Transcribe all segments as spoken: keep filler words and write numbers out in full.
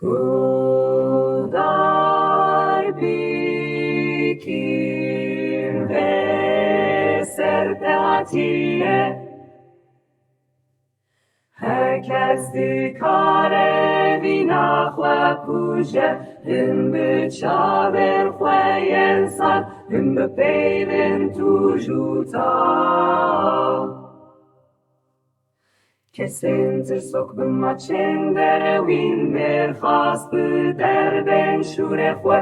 Guhdar bikîn vê serpêhatiyê. Her kes dikare vîna xwe bikuje, him bi çavên xwe yên sar, him bi peyvên tûj û taw. Kesên tirsok bi maçên derewîn mêrxas bi derbên şûrê xwe.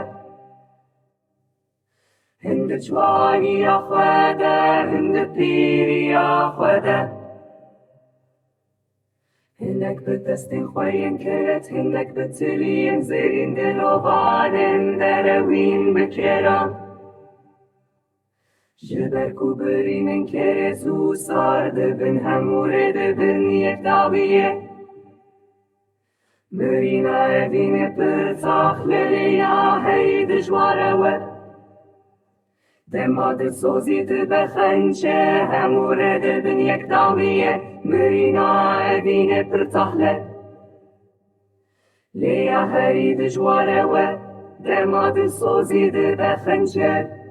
Hin di ciwaniya xwe de, hin di pîriya xwe de. Hinek bi destên xwe yên kirit, hinek bi tiliyên zêrîn, dilovanên derewîn bi kêran. Ji ber ku birînin kêrêz û sar dibin, hemû rê dibin yek dawiyê. Mirîna evînê pir tax lê ya herî dijwar ew e. Dema dilsozî dibe xençe, hemû rê dibin yek dawiyê. Mirîna evînê pir tax le. Lê ya herî dijwar ew e, dema dilsozî dibe xençe.